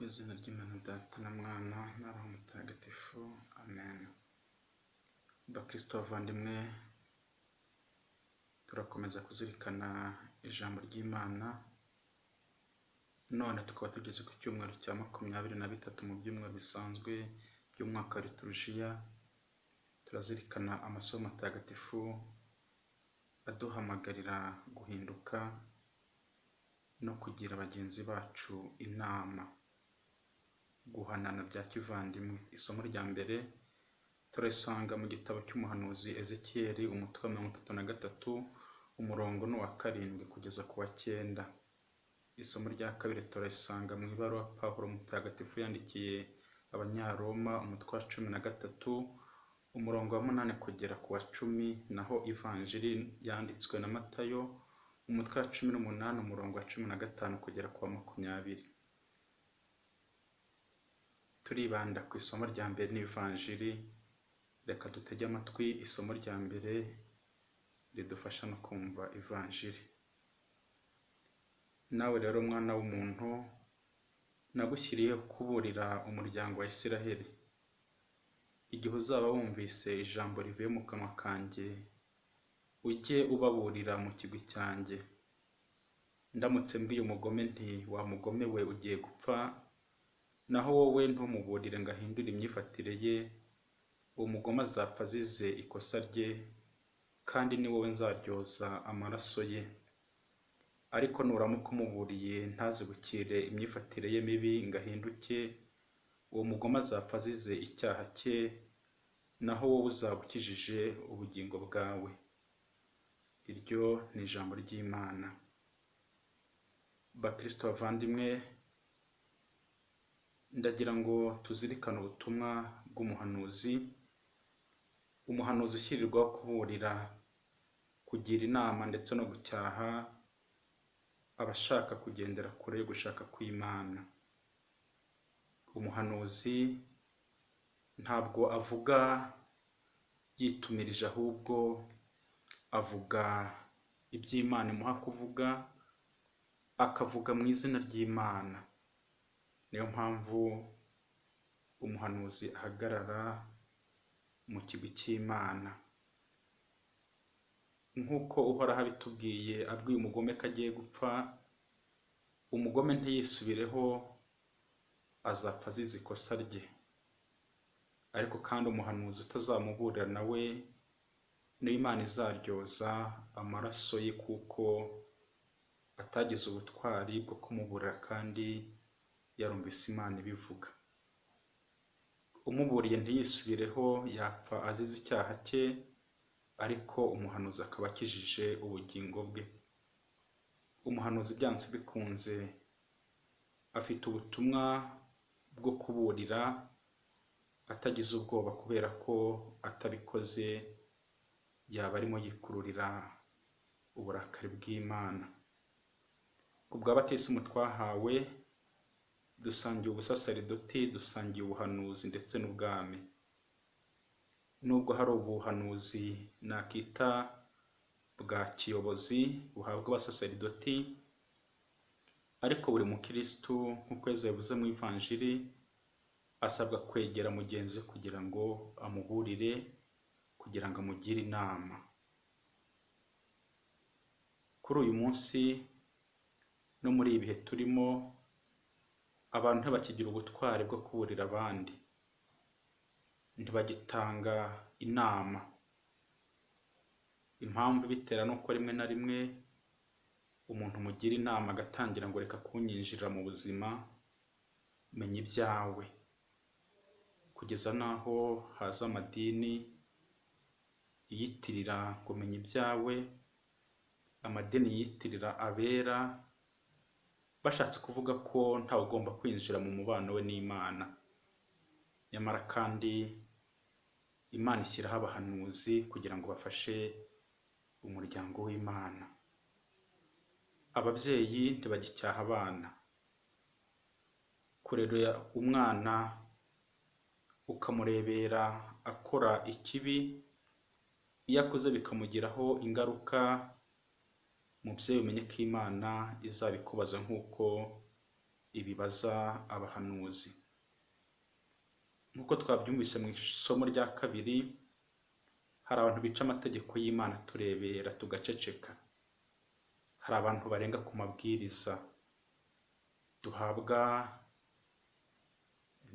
Ku izina ry'Imana Data na Mwana na Roho Mutagatifu, amen. Bakristo bavandimwe, turakomeza kuzirikana ijambo ry'Imana, none tukaba tugeze ku cyumweru cya 23 mu byumweru bisanzwe by'umwaka wa liturujia. Turazirikana amasomo matagatifu aduhamagarira guhinduka no kugira bagenzi bacu inama, guhanana bya kivandimwe. Isomo rya mbere turisanga mu gitabo cy'umuhanuzi Ezekiyeli, umutwe wa 33, umurongo ni uwa 7 kugeza ku wa 9. Isomo rya kabiri turisanga mu ibaruwa Pawulo Mutagatifu yandikiye Abanyaroma, umutwe wa 13, umurongo wa 8 kugera ku wa 10, naho Ivanjiri yanditswe na Matayo, umutwe wa 18, umurongo wa 15 kugera ku wa 20. Turibanda ku isomo rya mbere n'ivanjiri. Reka dutege amatwi isomo rya mbere ridufasha no kumva ivanjiri. Nawe rero mwana w'umuntu, nagushyiriyeho kuburira umuryango wa Isiraheli. Igihe uzaba wumvise ijambo rivuye mu kanwa kanjye, ujye ubaburira mu kigwi cyanjye. Ndamutse mbwiye umugome nti wa mugome we ugiye gupfa, naho wowe ntumuburire ngo ahindure imyifatire ye, uwo mugome azapfa azize ikosa rye, kandi ni wowe nzaryoza amaraso ye. Ariko nuramuka umuburiye ntazibukire imyifatire ye mibi ngo ahinduke, uwo mugome azapfa azize icyaha cye, naho wowe uzaba ukijije ubugingo bwawe. Iryo ni ijambo ry'Imana. Bakristo bavandimwe, ndagira ngo tuzirikane ubutumwa bw'umuhanuzi, umuhanuzi ushyirirwaho kuburira, kugira inama ndetse no gucyaha abashaka kugendera kure yo gushaka kw'Imana. Umuhanuzi ntabwo avuga yitumirije, ahubwo avuga iby'Imana imuha kuvuga, akavuga mu izina ry'Imana. Niyo mpamvu umuhanuzi ahagarara mu kigwi cy'Imana. Nk'uko Uhoraho abitubwiye abwiye umugome ko agiye gupfa, umugome ntiyisubireho, azapfa azize ikosa rye. Ariko kandi umuhanuzi utazamuburira nawe niyo Imana izaryoza amaraso ye, kuko atagize ubutwari bwo kumuburira kandi yarumvise Imana ibivuga. Umuburiye ntiyisubireho yapfa azize icyaha cye, ariko umuhanuzi akaba akijije ubugingo bwe. Umuhanuzi byanze bikunze afite ubutumwa bwo kuburira atagize ubwoba, kubera ko atabikoze yaba arimo yikururira uburakari bw'Imana. Ku bwa batisimu twahawe, dusangiye ubusaseridoti, dusangiye ubuhanuzi ndetse n'ubwami. Nubwo hari ubuhanuzi nakita bwa kiyobozi buhabwa abasaseridoti, ariko buri mukristu nk'uko Yezu yavuze mu Ivanjiri, asabwa kwegera mugenzi we kugira ngo amuburire, kugira ngo amugire inama. Kuri uyu munsi no muri ibi bihe turimo, abantu ntibakigira ubutwari bwo kuburira abandi, ntibagitanga inama. Impamvu ibitera ni uko rimwe na rimwe umuntu umugira inama agatangira ngo reka kunyinjirira mu buzima, menya ibyawe, kugeza n'aho haza amadini yiyitirira ngo menya ibyawe, amadini yiyitirira abera, bashatse kuvuga ko ntawe ugomba kwinjira mu mubano we n'Imana. Nyamara kandi Imana ishyiraho abahanuzi kugira ngo bafashe umuryango w'Imana. Ababyeyi ntibagicyaha abana. Kurera umwana ukamurebera akora ikibi, iyo akuze bikamugiraho ingaruka, mubyeyi umenye ko Imana izabikubaza nk'uko ibibaza abahanuzi. Nk'uko twabyumvise mu isomo rya kabiri, hari abantu bica amategeko y'Imana turebera tugaceceka. Hari abantu barenga ku mabwiriza duhabwa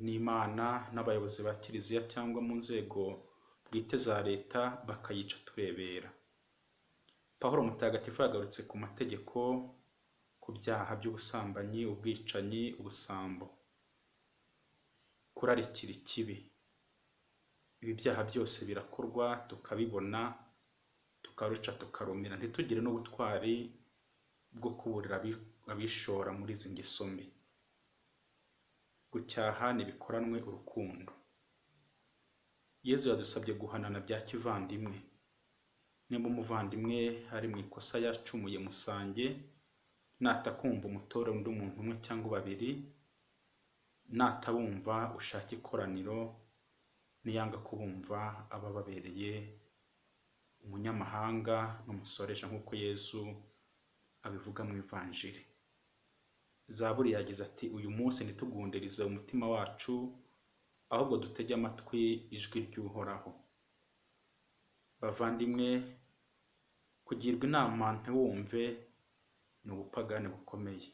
n'Imana n'abayobozi ba Kiliziya cyangwa mu nzego bwite za leta, bakayica turebera. Pawulo Mutagatifu yagarutse ku mategeko, ku byaha by'ubusambanyi, ubwicanyi, ubusambo, kurarikira ikibi. Ibi byaha byose birakorwa tukabibona, tukaruca tukarumira, ntitugire n'ubutwari bwo kuburira abishora muri izi ngeso mbi. Gucyaha ntibikoranwe urukundo. Yezu yadusabye guhanana bya kivandimwe. Nimba umuvandimwe ari mu ikosa yacumuye, musange, natakumva umutore undi muntu umwe cyangwa babiri, natabumva ushake ikoraniro, niyanga kubumva aba ababereye umunyamahanga n'umusoresha, nk'uko Yezu abivuga mu Ivanjiri. Zaburi yagize ati: uyu munsi ntitugundirize umutima wacu, ahubwo dutege amatwi ijwi ry'Uhoraho. Bavandimwe, kugirwa inama ntiwumve ni ubupagani bukomeye.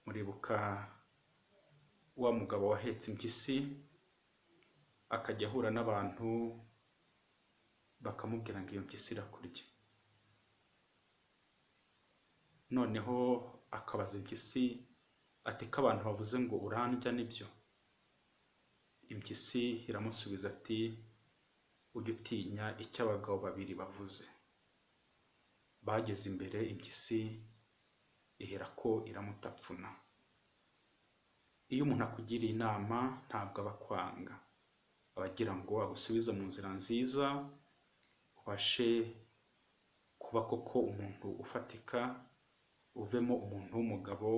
Muribuka wa mugabo wahetse impyisi, akajya ahura n'abantu bakamubwira ngo iyo mpyisi irakurya. Noneho akabaza impyisi ati: ko abantu bavuze ngo urandya nibyo? Impyisi iramusubiza ati: ujye utinya icyo abagabo babiri bavuze. Bageze imbere, impyisi iherako iramutapfuna. Iyo umuntu akugiriye inama ntabwo aba akwanga, aba agira ngo agusubize mu nzira nziza, ubashe kuba koko umuntu ufatika, uvemo umuntu w'umugabo,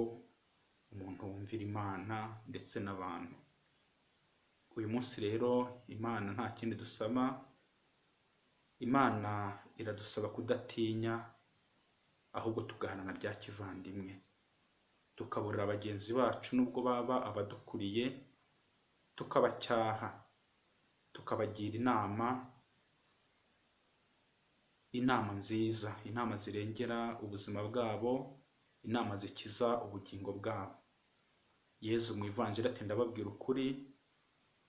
umuntu wumvira Imana ndetse n'abantu. Uyu munsi rero Imana nta kindi dusaba, Imana iradusaba kudatinya, ahubwo tugahanana bya kivandimwe, tukaburira bagenzi bacu nubwo baba abadukuriye, tukabacyaha, tukabagira inama, inama nziza, inama zirengera ubuzima bwabo, inama zikiza ubugingo bwabo. Yezu mu Ivanjiri ati: ndababwira ukuri,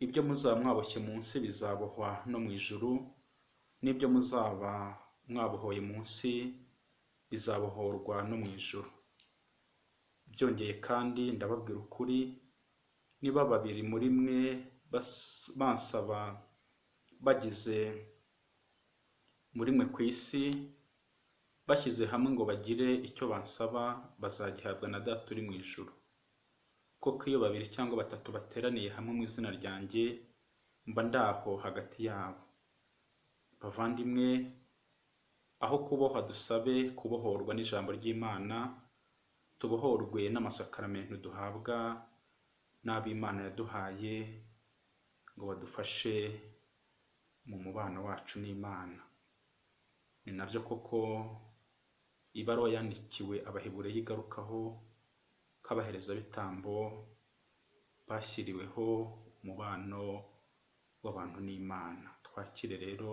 ibyo muzaba mwaboshye munsi bizabohwa no mu ijuru, n'ibyo muzaba mwabohoye munsi bizabohorwa no mu ijuru. Byongeye kandi ndababwira ukuri, niba babiri muri mwe bansaba bagize muri mwe ku isi, bashyize hamwe ngo bagire icyo bansaba, bazagihabwa na Data uri mu ijuru. Koko iyo babiri cyangwa batatu bateraniye hamwe mu izina ryanjye, mba ndaho hagati yabo. Bavandimwe, aho kubohwa dusabe kubohorwa n'ijambo ry'Imana, tubohorwe n'amasakaramentu duhabwa n'ab'Imana yaduhaye ngo badufashe mu mubano wacu n'Imana. Ni nabyo koko ibaruwa yandikiwe Abahebureyi igarukaho ko abaherezabitambo bashyiriweho umubano w'abantu n'Imana. Twakire rero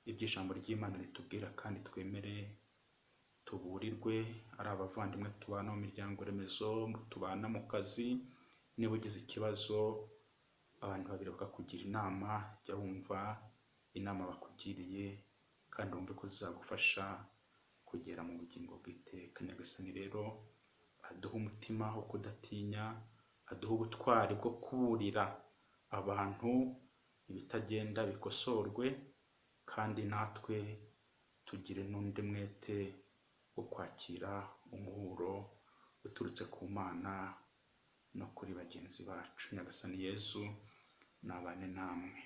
ibyo ijambo ry'Imana ritubwira kandi twemere tuburirwe, ari abavandimwe tubana mu miryango remezo, tubana mu kazi. Niba ugize ikibazo abantu babiri bakakugira inama, jya wumva inama bakugiriye kandi wumve ko zizagufasha kugera mu bugingo bw'iteka. Nyagasani rero aduhe umutima wo kudatinya, aduhe ubutwari bwo kuburira abantu ibitagenda bikosorwe, kandi natwe tugire n'undi mwete wo kwakira umuhuro uturutse ku Mana no kuri bagenzi bacu. Nyagasani Yezu nabane namwe.